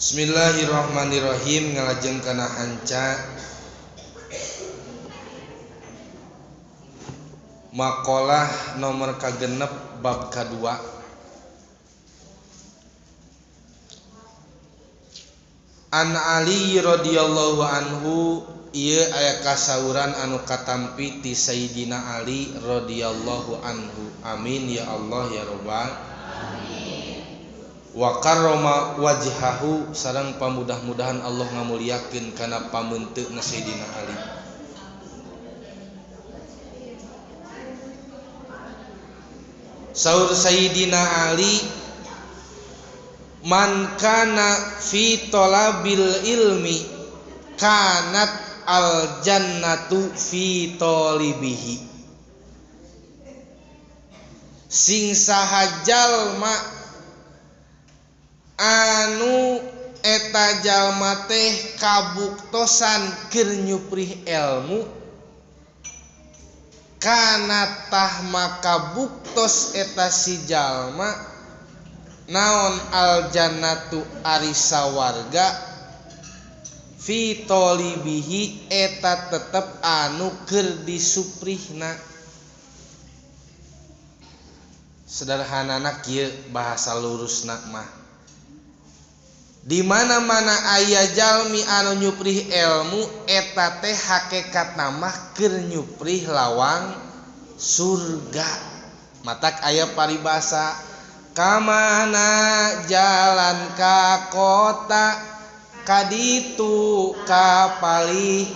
Bismillahirrahmanirrahim ngalajeng kana hanca makalah nomor kagenep bab kadua. An Ali radhiyallahu anhu ieu aya kasauran anu katampi ti Sayyidina Ali radhiyallahu anhu. Amin ya Allah ya rabbal alamin. Wa karrama wajhahu sareng pamudah-mudahan Allah ngamuliakeun kana pameunteuna Sayyidina Ali. Saur Sayyidina Ali, man kana fi talabil ilmi kanat al jannatu fi talibihi. Sing saha jalma anu eta jalma teh kabuktosan keur nyuprih elmu kana tah maka buktos eta si jalma naon al jannatu ari sawarga fi talibihi eta tetep anu keur disuprihna. Sederhanana kieu bahasa lurusna mah, di mana-mana aya jalmi anu nyuprih ilmu eta teh hakikatna mah keur nyuprih lawang surga. Matak aya paribasa kamana jalan ka kota kaditu ka palih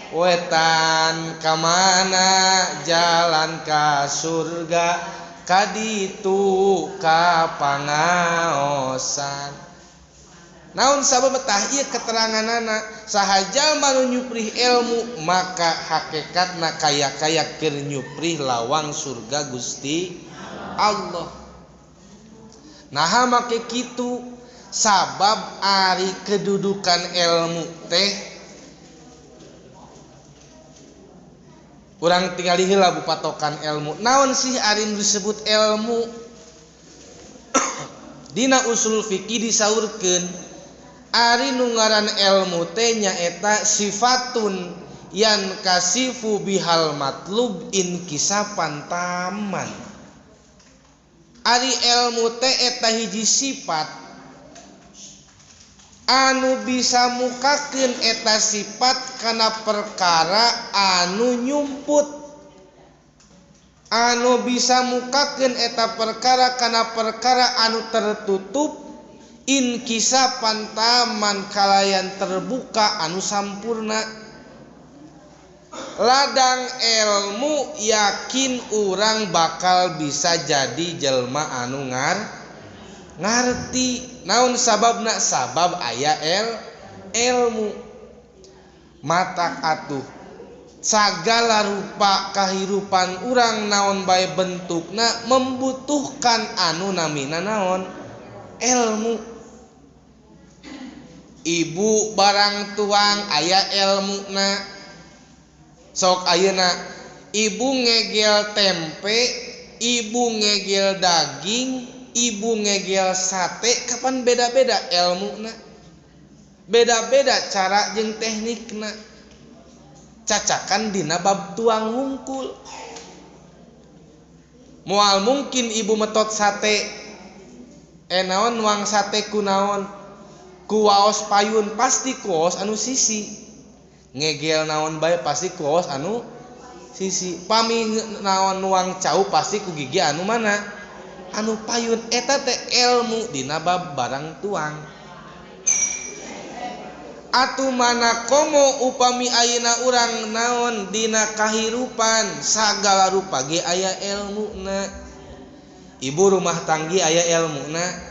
wetan, kamana jalan ka surga kaditu ka pangaosan. Naon sabab tah ieu keteranganana saha jalma nu nyuprih ilmu maka hakikatna kaya-kaya keur nyuprih lawang surga Gusti Allah. Naha make kitu sabab ari kedudukan ilmu teh urang tingali heula bu patokan ilmu. Naon sih ari nu disebut ilmu? Dina usul fikih disaurkeun ari nu ngaran ilmu teh nyaeta sifatun yan kasifu bihal matlub inkisapan taman. Ari ilmu teh eta hiji sifat anu bisa mukakeun eta sifat kana perkara anu nyumput, anu bisa mukakeun eta perkara kana perkara anu tertutup inkisapan taman kalayan terbuka anu sampurna. Ladang ilmu yakin urang bakal bisa jadi jelma anu ngarti. Naon sababna? Sabab aya ilmu. Matak atuh sagala rupa kahirupan urang naon bae bentukna membutuhkan anu namina naon? Ilmu. Ibu barang tuang aya elmuna. Sok ayeuna ibu ngegel tempe, ibu ngegel daging, ibu ngegel sate, kapan beda-beda elmuna, beda-beda cara jeung teknikna. Cacakan dina bab tuang hungkul. Moal mungkin ibu metot sate, naon nuang sate ku naon? Ku waos payun pasti ku waos anu sisi. Ngegel naon bae pasti ku waos anu sisi. Pami naon nuang cau pasti ku gigi anu mana? Anu payun. Eta teh ilmu dina bab barang tuang. Atuh mana komo upami ayeuna urang naon dina kahirupan sagala rupa ge aya elmuna. Ibu rumah tanggi aya elmuna.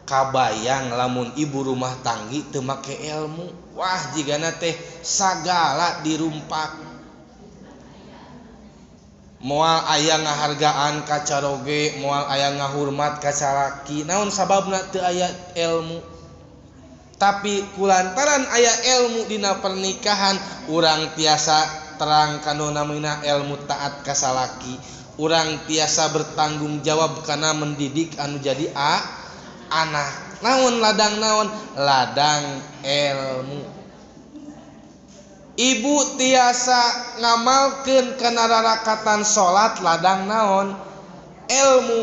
Kabayang lamun ibu rumah tanggi teu make ilmu, wah jigana teh sagala dirumpak. Moal aya ngahargaan ka caroge, moal aya ngahurmat ka salaki. Naon sababna teu aya ilmu? Tapi kulantaran aya ilmu dina pernikahan, urang tiasa terang kanu namina ilmu taat ka salaki. Urang tiasa bertanggung jawab kana mendidik anu jadi anak. Naon ladang naon? Ladang ilmu. Ibu tiasa ngamalkeun kana rarakatan salat ladang naon? Ilmu.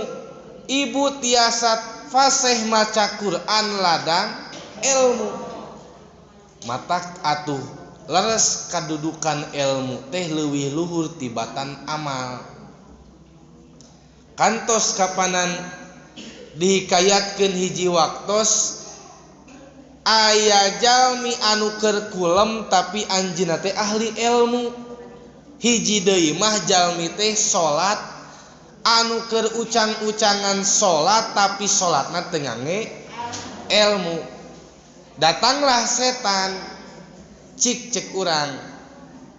Ibu tiasa fasih maca Quran ladang ilmu. Matak atuh leres kadudukan ilmu teh leuwih luhur tibatan amal. Kantos kapanan dihikayatkeun hiji waktos aya jalmi anu keur kulem tapi anjeunna teh ahli ilmu. Hiji deui mah jalmi teh salat anu keur ucang-ucangan salat tapi salatna teu ngangge ilmu. Datanglah setan, cik cek urang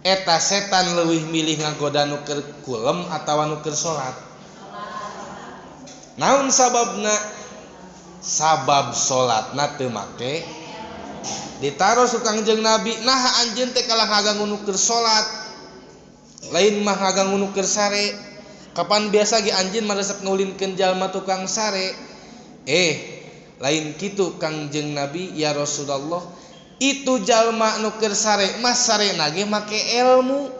eta setan leuwih milih ngagoda nu keur kulem atawa nu keur salat. Naon sababna? Sabab salatna teu make. Ditaros ku Kangjeng Nabi, naha anjeun teh kalah ngaganggu nu keur salat, lain mah ngaganggu nu keur sare. Kapan biasa ge anjeun mah resep ngulinkeun jalma tukang sare. Lain kitu Kangjeng Nabi, ya Rasulullah, itu jalma nu keur sare mah sarena ge make ilmu.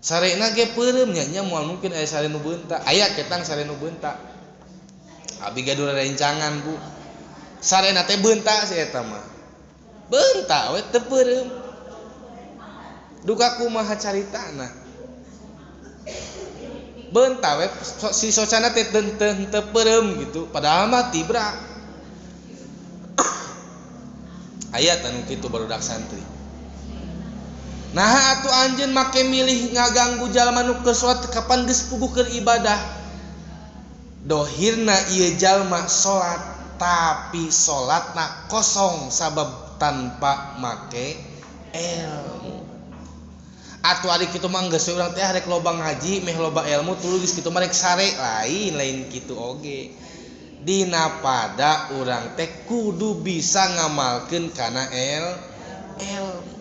Sarena ge peureum nya nya moal mungkin aya sare nu beunta. Aya ketang sare nu beunta. Abi gaduh rencangan, Bu. Sarena teh beunta si eta mah. Beunta we teu peureum. Duka kumaha caritana. Beunta we si socana teh teu peureum gitu, padahal mah tibra. Aya tanu kitu barudak santri. Nah atuh anjeun make milih ngaganggu jalma nu keur salat kapan geus puguh keur ibadah. Dohirna ieu jalma salat tapi salatna kosong sabab tanpa make ilmu. Atuh ari kitu mah geus urang teh rek loba ngaji meh loba ilmu tuluy geus kitu mah rek sare, lain kitu oge. Dina pada urang teh kudu bisa ngamalkeun kana ilmu.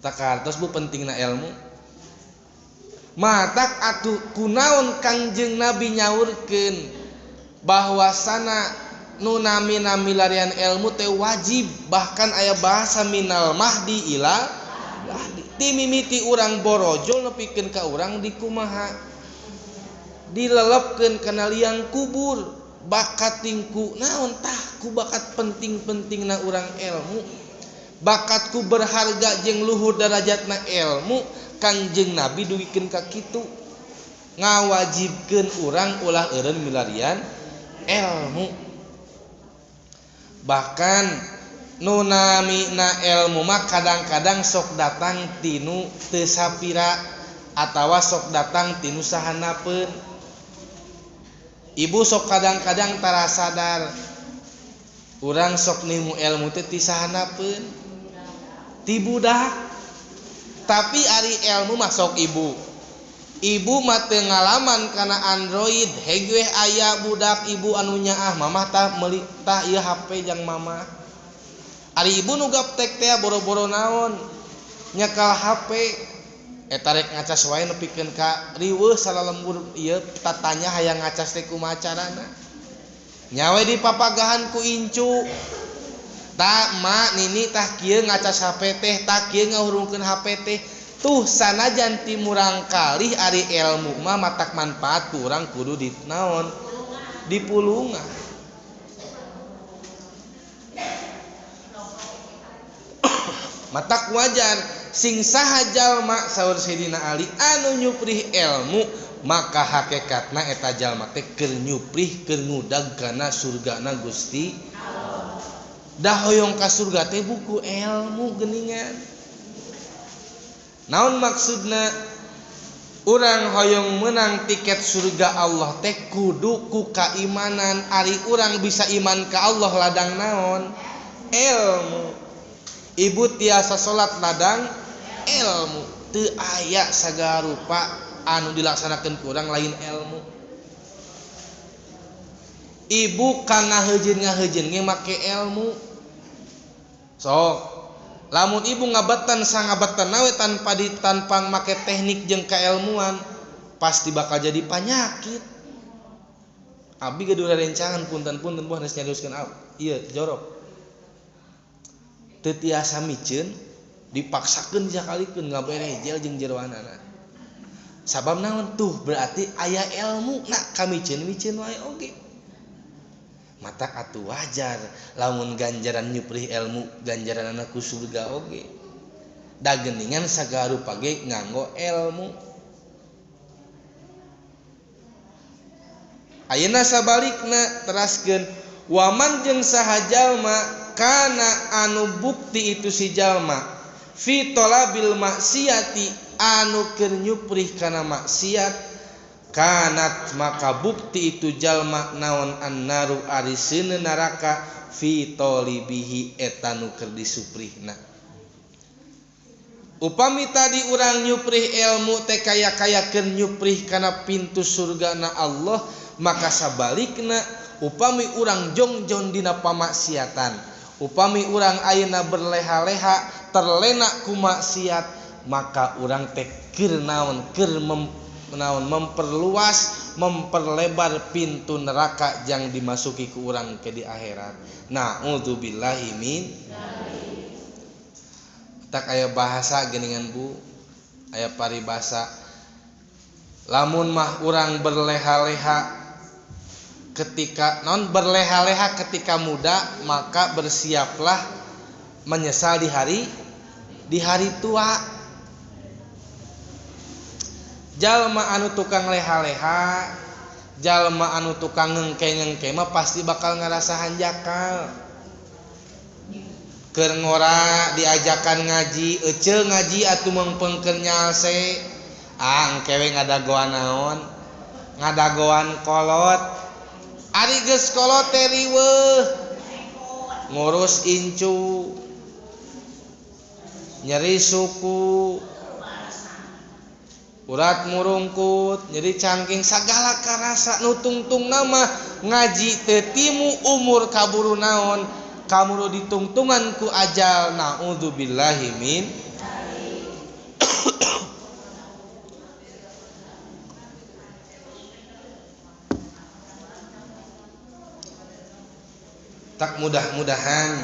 Takartos Bu pentingna ilmu. Matak atuh kunaon Kangjeng Nabi nyaurkeun bahwasana nu nami-nami larian ilmu teh wajib, bahkan aya bahasa minal mahdi ila lahdi. Ti mimiti urang borojol nepikeun ka urang di kumaha, dilelepkeun kana liang kubur. Bakat tingku naon tah ku bakat penting-pentingna urang ilmu, bakatku berharga jeung luhur darajatna ilmu. Kangjeng Nabi dugikeun ka kitu ngawajibkeun urang ulah eureun milarian ilmu. Bahkan nu namina ilmu mah kadang-kadang sok datang tinu teu sapira atawa sok datang tinu sahanapeun. Ibu sok kadang-kadang tara sadar urang sok nimu ilmu teh ti sahanapeun, ti budak. Tapi ari ilmu mah sok ibu. Ibu mah teu ngalaman kana Android, hege aya budak ibu anu nyaah, mamah tah meuli tah ieu HP jang mamah. Ari ibu nu gaptek teh boro-boro naon nyekal HP eta rek ngacas wae nepikeun ka riweuh salalembur ieu tatanya hayang ngacas teh kumaha carana. Nyawe dipapagahan ku incu. Tah mak nini tah kieu ngacas HP teh, tah kieu ngahurungkeun HP teh. Tuh sanajan ti murang kalih ari ilmu mah matak manfaat ku urang kudu di naon? Dipulungan. Matak wajar sing saha jalma saur Sayyidina Ali anu nyuprih ilmu maka hakikatna eta jalma teh keur nyuprih keur ngudag kana surgana Gusti. Dah hoyong ka surga teh buku ilmu geuningan. Naon maksudna? Urang hoyong menang tiket surga Allah teh kudu ku kaimanan. Ari urang bisa iman ka Allah ladang naon? Ilmu. Ibu tiasa salat ladang ilmu. Teu aya sagala rupa anu dilaksanakeun ku urang lain ilmu. Ibu ka ngahejeun-ngahejeun ge make ilmu. Sok lamun ibu ngabetan sangabetan we tanpa tanpa make teknik jeung kailmuan pasti bakal jadi panyakit. Abdi gaduh rerencangan punten-punten buah geus nyarioskeun ieu jorok. Teu tiasa miceun dipaksakeun sakalikeun ngaberejel jeung jeroanana. Sabab naon tuh berarti aya ilmu na kamiceun-miceun wae oge. Matak atuh wajar lamun ganjaran nyuprih ilmu ganjaranana ku surga oge. Da geuningan sagala rupa ge nganggo ilmu. Ayeuna sabalikna teraskeun waman jeung saha jalma kana anu bukti itu si jalma fi talabil maksiati anu keur nyuprih kana maksiat kanat maka bukti itu jalma naon annaru ari seuneu neraka fi talibihi eta nu keur disuprihna. Upami tadi urang nyuprih ilmu teh kaya-kaya keur nyuprih kana pintu surgana Allah, maka sabalikna upami urang jongjon dina pamaksiatan, upami urang ayeuna berleha-leha terlena ku maksiat, maka urang teh keur naon keur naon memperluas memperlebar pintu neraka yang dimasuki ku urang ke di akhirat. Na'udzubillahi min. Tak aya bahasa geuningan Bu, aya paribasa lamun mah urang berleha-leha ketika non berleha-leha ketika muda, maka bersiaplah menyesal di hari tua. Jalma anu tukang leha-leha, jalma anu tukang ngengke-ngengke mah pasti bakal ngarasa hanjakal. Keur ngora diajakan ngaji, eceu ngaji atuh mengpengkeun nyalse. Ah, engke we ngadagoan naon? Ngadagoan kolot. Ari geus kolot teh riweuh. Ngurus incu, nyeri suku, urat murungkut, nyeri cangking, sagala karasa nu tungtungna mah ngaji teu timu umur kaburu naon, kaburu ditungtungan ku ajal. Naudzubillahi min. Tak mudah-mudahan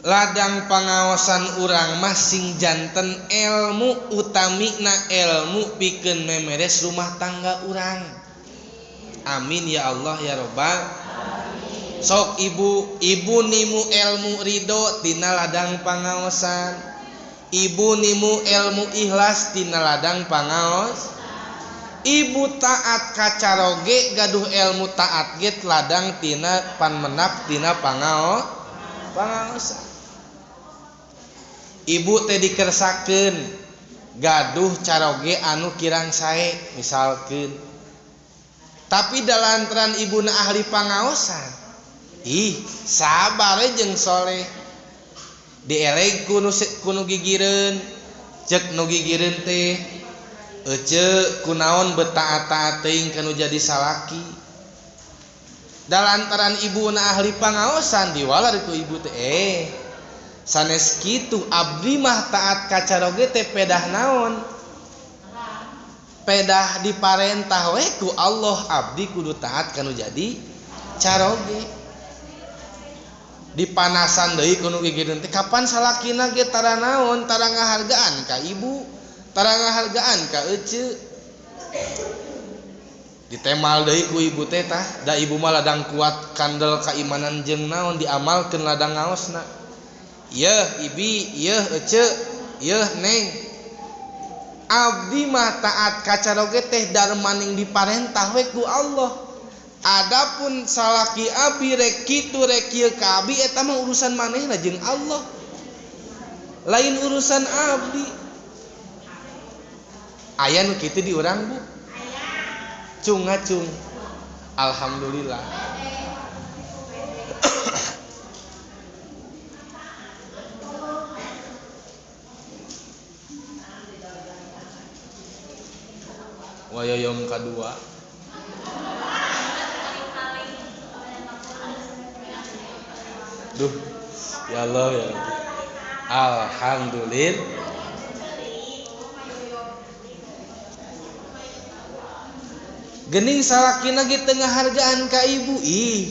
ladang pangaosan urang mah sing janten ilmu utamina ilmu pikeun memeres rumah tangga urang. Amin ya Allah ya Robbal. Sok ibu, ibu nimu ilmu ridho tina ladang pangaosan. Ibu nimu ilmu ikhlas tina ladang pangaos. Ibu taat kacaroge gaduh ilmu taat ge ladang tina panmenak tina pangaosan. Ibu teh dikersakeun gaduh caroge anu kirang sae misalkeun. Tapi dalantaran ibuna ahli pangaosan, ih sabar jeung soleh. Dieleg ku nu gigireun, ceuk nu gigireun teh ece kunaon betaat-taat teuing kanu jadi salaki. Dalantaran ibuna ahli pangaosan diwalar ku ibu teh, sanes kitu abdi mah taat ka caroge teh pedah naon? Pedah diparentah we ku Allah abdi kudu taat kanu jadi caroge. Dipanasan deui ku nu gigireun teh kapan salakina ge tara naon, tara ngahargaan ka ibu, tara ngahargaan ka ece. Ditemal deui ku ibu teh tah, da ibu mah ladang kuat kandel kaimanan jeung naon diamalkeun ladang ngaosna. Yeuh ibi, yeuh ece, yeuh neng. Abdi mah taat ka caroge teh darmaning diparentah we ku Allah. Adapun salaki abi rek kitu rek kieu ka abi eta mah urusan manehna jeung Allah. Lain urusan abdi. Aya nu kitu di urang Bu? Cung ngacung. Alhamdulillah. Wayoyom kadua. Duh, ya Allah ya Rabbi. Alhamdulillah. Gening salakina ge teu ngahargaan ka ibu. Ih.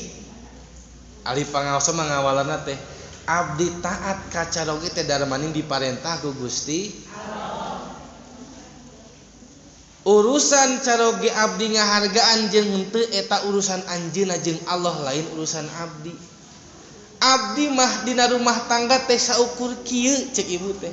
Ahli pangaosan mah ngawalanna teh abdi taat ka caroge teh darmaning diparentah ku Gusti Allah. Urusan caroge abdi ngahargaan jeung henteu eta urusan anjeunna jeung Allah, lain urusan abdi. Abdi mah dina rumah tangga teh saukur kieu cek ibu teh.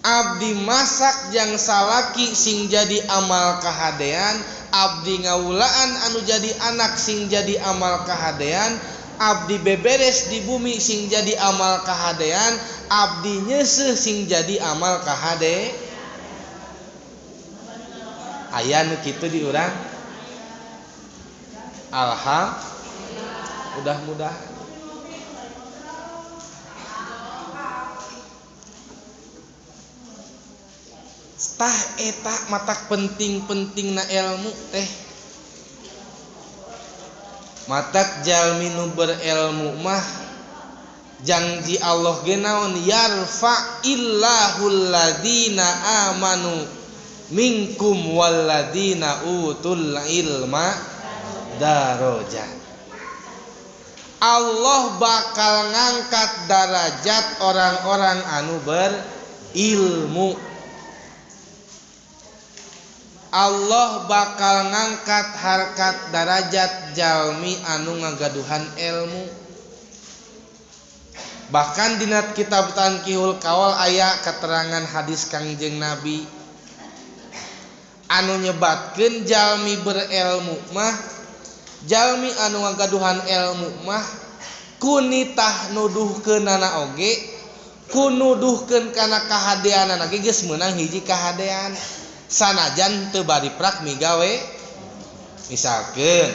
Abdi masak jang salaki sing jadi amal kahadean, abdi ngawulaan anu jadi anak sing jadi amal kahadean, abdi beberes di bumi sing jadi amal kahadean, abdi nyeuseuh sing jadi amal kahade. Aya nu kitu di urang? Alhamdulillah. Mudah-mudahan. Tah eta matak penting-pentingna ilmu teh. Matak jalmi nu berilmu mah janji Allah ge naon yarfa illahul ladina amanu minkum walladina utul ilma darajat. Allah bakal ngangkat darajat orang-orang anu berilmu. Allah bakal ngangkat harkat darajat jalmi anu ngagaduhan ilmu. Bahkan dina kitab Tankihul Kawal aya keterangan hadis Kangjeng Nabi anu nyebatkeun jalmi berilmu mah, jalmi anu ngagaduhan ilmu mah kunitah nuduhkeunana oge, ku nuduhkeun kana kahadeanana ge geus meunang hiji kahadean. Sanajan teu bari prak migawe. Misalkeun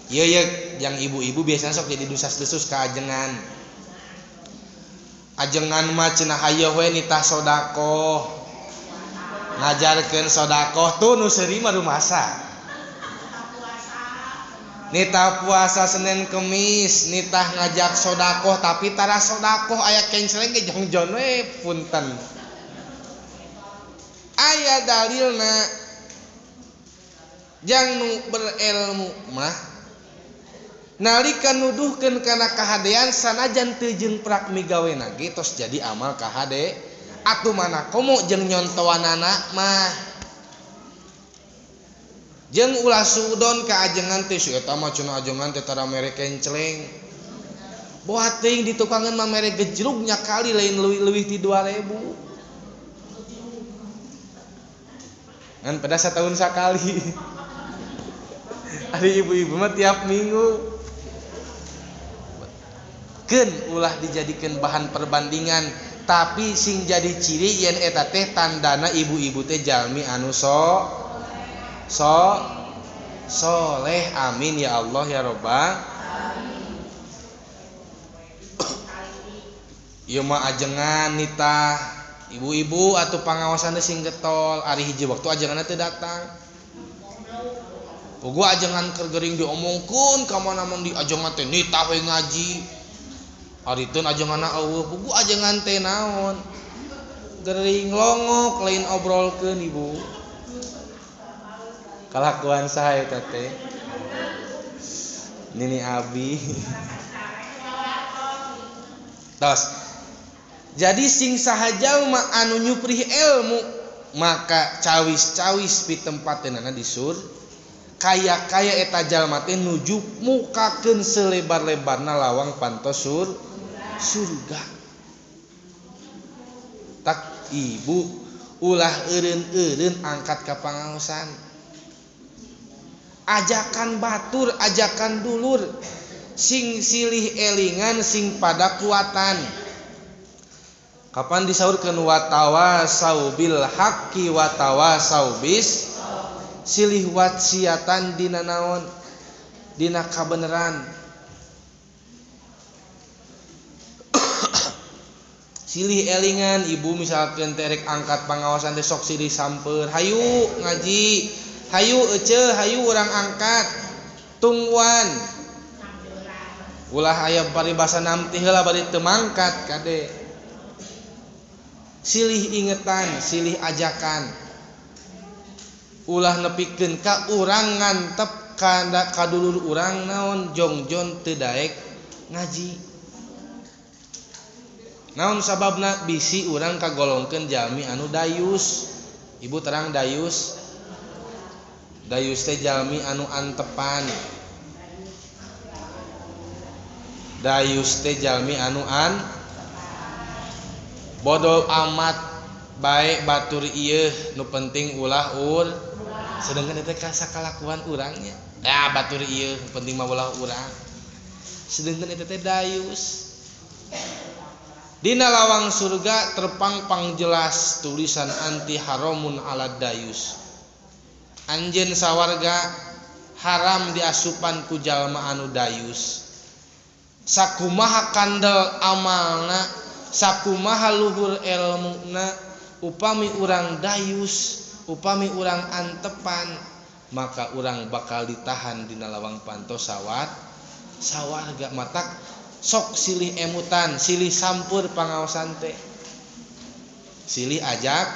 ieu ye yang ibu-ibu biasanya sok jadi dusas-desus ka ajengan. Ajengan mah cenah hayoh we nitah sodakoh, ngajarkeun sodakoh tuh nu seuri mah rumasa. Nitah puasa Senin Kemis, nitah ngajak sodakoh tapi tara sodakoh aya kenceleng ge jongjon we punten. Aya dalilna jang nu berilmu mah nalika nuduhkeun kana kahadean sanajan teu jeung prak migawena ge tos jadi amal kahade. Atuh mana komo jeung nyontoanana mah. Jeung ulah suudon ka ajengan teh si eta mah cenah ajengan teh tara mere kenceleng. Boa teuing di tukangeun mah mere gejrugnya kali lain leuwih-leuwih ti 2000. Ngan pada setahun sekali. Ari ibu-ibu mah tiap minggu. Keun ulah dijadikeun bahan perbandingan, tapi sing jadi ciri yen eta teh tandana ibu-ibu teh jalmi anu so so soleh. Amin ya Allah ya Robbal. Ieu mah ajengan nitah ibu-ibu atau pangawasan sing getol ari hiji waktu ajenganna teu datang. Puguh ajengan keur gering diomongkeun ka mana-mana di ajengan teh nitah we ngaji. Ari teu ajenganna eueuh, puguh ajengan teh naon? Gering longok lain obrolkeun ibu. Kalakuan saha eta teh? Nini Abi. Tos. Jadi sing saha jalma anu nyuprih ilmu maka cawis-cawis pitempateunana di sur kaya-kaya eta jalma teh nuju mukakeun selebar-lebarna lawang pantos surga. Tak ibu ulah eureun-eureun angkat ka pangaosan. Ajakan batur, ajakan dulur sing silih elingan sing pada kuatan. Kapan disaurkeun watawasau bil haqqi watawasau bis silih wasiatan dina naon dina kabeneran. Silih elingan ibu misalkan terek angkat pangawasan teh sok silih samper, hayu ngaji, hayu ece, hayu urang angkat tungguan. Ulah aya paribasa namti heula bari teu mangkat kade. Silih ingetan, silih ajakan. Ulah nepikeun ka urang ngantep kana kadulur urang naon jongjon teu daek ngaji. Naon sababna bisi urang kagolongkeun jalmi anu dayus. Ibu terang dayus. Dayus teh jalmi anu antepan. Dayus teh jalmi anu an bodoh amat bae batur ieu nu penting ulah ur. Sedangkan itu kalakuan urangnya. Ah batur ieu penting mah ulah urang. Sedangkan itu teh dayus. Dina lawang surga terpangpang jelas tulisan anti haramun ala dayus. Anjeun sawarga haram diasupan ku jalma anu dayus. Sakumaha kandel amalna, sakumaha luhur elmuna, upami urang dayus, upami urang antepan, maka urang bakal ditahan dina lawang panto sawat sawarga. Matak sok silih emutan, silih sampur pangaosan teh, silih ajak,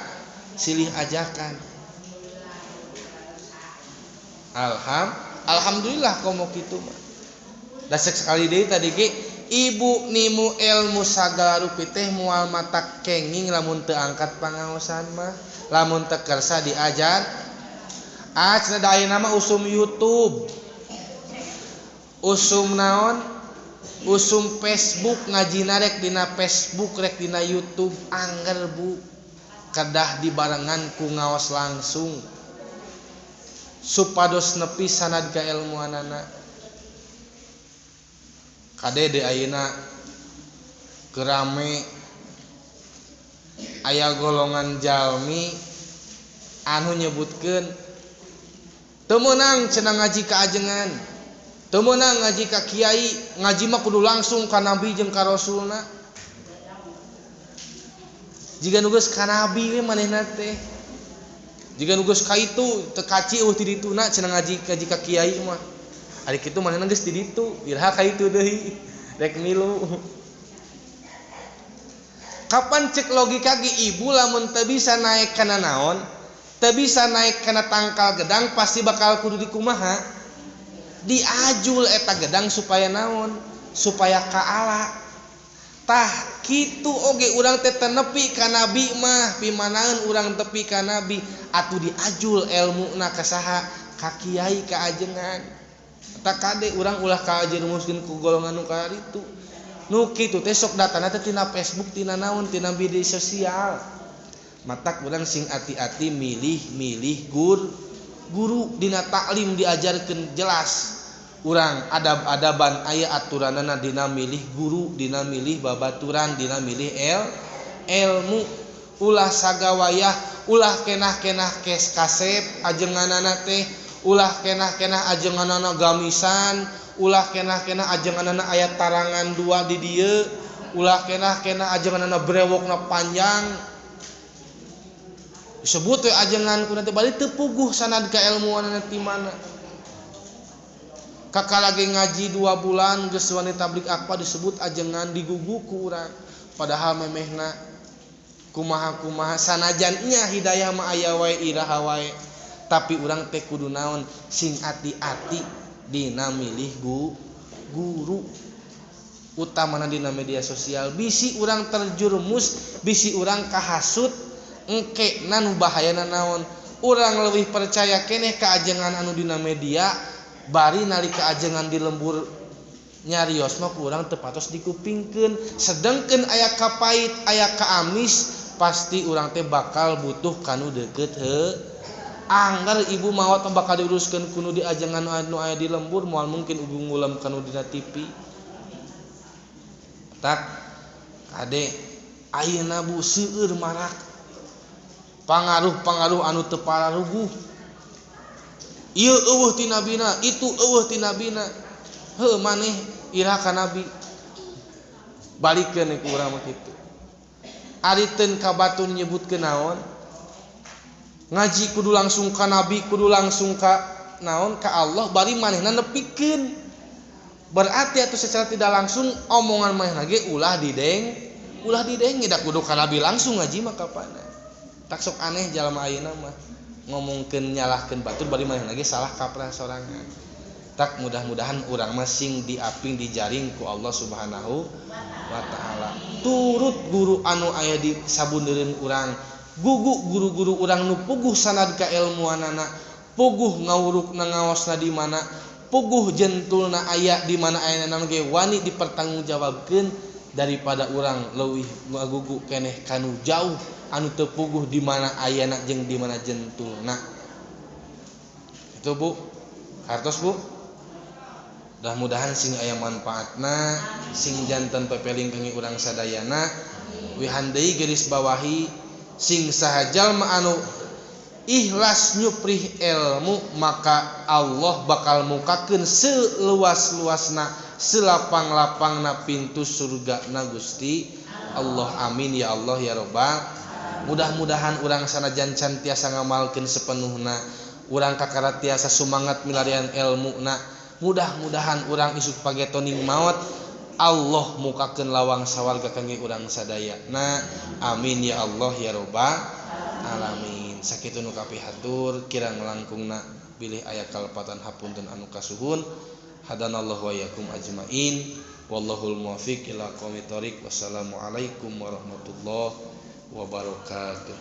silih ajakan. Alhamdulillah komo kitu mah. Dasek sekali deui tadi ge ibu nimu ilmu sagala rupi teh moal matak kenging lamun teu angkat pangaosan mah, lamun teu kersa diajar. Ah cenah da ayeuna mah usum YouTube, usum naon, usum Facebook, ngajina rek dina Facebook rek dina YouTube angger bu kedah dibarengan ku ngaos langsung supados nepi sanad kailmuanana. Kade de ayeuna kerame aya golongan jalmi anu nyebutkeun teu meunang cenah ngaji ka ajengan, teu meunang ngaji ka kiai, ngaji mah kudu langsung ka nabi jeung ka rasulna. Jiga nu geus ka nabi we manehna teh, jiga nu geus ka itu teu kaci eueuh ti dituna cenah ngaji ngaji ka kiai mah. Ari kitu manehna geus di ditu, iraha ka itu deui rek milu. Kapan cek logika ge ibu lamun teu bisa naek kana naon, teu bisa naek kana tangkal gedang pasti bakal kudu dikumaha? Diajul eta gedang supaya naon? Supaya kaala. Tah kitu oge urang teh teu nepi ka nabi mah, pimanaeun urang tepi ka nabi atuh diajul elmuna ka saha? Ka kiai ka ajengan. Tak kade urang ulah kajerumuskeun ku golongan nu karitu. Nu kitu teh sok datana teh tina Facebook, tina naon, tina media sosial. Matak urang sing ati-ati milih-milih guru dina taklim diajarkeun jelas. Urang adab-adaban aya aturanana dina milih guru, dina milih babaturan, dina milih ilmu. Ulah sagawayah, ulah kenah-kenah kes kasep ajenganana teh, ulah kenah-kenah ajenganana gamisan, ulah kenah-kenah ajenganana aya tarangan dua di dieu, ulah kenah-kenah ajenganana brewokna panjang. Disebut we ajengan ku nanti balik teu puguh sanad kailmuanana ti mana. Kakak lagi ngaji 2 bulan geus wani tabligh apa disebut ajengan digugu ku urang. Padahal memehna kumaha-kumaha sanajan nya hidayah mah aya wae iraha wae. Tapi urang teh kudu naon sing ati-ati dina milih guru utamana dina media sosial. Bisi urang terjerumus, bisi urang kahasut, engke nu bahayana naon. Urang leuwih percaya keneh ka ajengan anu dina media, bari nalika ajengan di lembur nyarios mah ku urang teu patos dikupingkeun. Sedengkeun aya kapait, aya kaamis, pasti urang teh bakal butuh kanu deukeut heuh. Anggar ibu maot bakal diuruskeun kuno di ajengan anu aya di lembur, moal mungkin ibu ngulem kanu dina TV. Tak kade ayeuna bu seueur marak pangaruh-pangaruh anu teu pararuguh. Ieu eueuh ti nabina, itu eueuh ti nabina. Heuh maneh iraha ka nabi. Balikeun ku urang mah kitu. Ari teun ka batur nyebutkeun naon? Ngaji kudu langsung ka nabi, kudu langsung ka naon ka Allah, bari manehna nepikeun. Berarti atuh secara tidak langsung omongan manehna ge ulah dideng, ulah dideng da kudu ka nabi langsung ngaji mah kapana. Tak sok aneh jalma ayeuna mah. Ngomongkeun nyalahkeun batur bari manehna ge salah kaprah sorangan. Tak mudah-mudahan urang mah sing diaping dijaring ku Allah Subhanahu wa taala. Turut guru anu aya di sabundereun urang, gugu guru-guru urang nu puguh sanad kailmuanana, puguh ngawurukna ngaosna di mana, puguh jentulna aya di mana ayana naon ge wani dipertanggungjawabkeun daripada urang leuwih ngagugu keneh kanu jauh anu teu puguh di mana ayana jeung di mana jentulna. Itu Bu, hartos Bu. Mudah-mudahan sing aya manfaatna, sing janten pepeling kangge urang sadayana. Wihan deui garis bawahi sing saha jalma anu ikhlas nyuprih ilmu maka Allah bakal mukakeun seluas-luasna, selapang-lapangna pintu surgana Gusti Allah. Amin ya Allah ya Rabbal. Mudah-mudahan urang sanajan can tiasa ngamalkeun sepenuhna, urang kakara tiasa sumangat milarian ilmuna. Mudah-mudahan urang isuk pagetoning maot Allah mukakeun lawang sawarga kangge urang sadayana. Amin ya Allah ya Rabbal alamin. Sakitu nu kapihatur kirang langkungna bilih aya kalepatan hapunten anu kasuhun. Hadanallahu wa iyyakum ajmain. Wallahul muwaffiq ila aqwamit thoriq. Wassalamualaikum warahmatullahi wabarakatuh.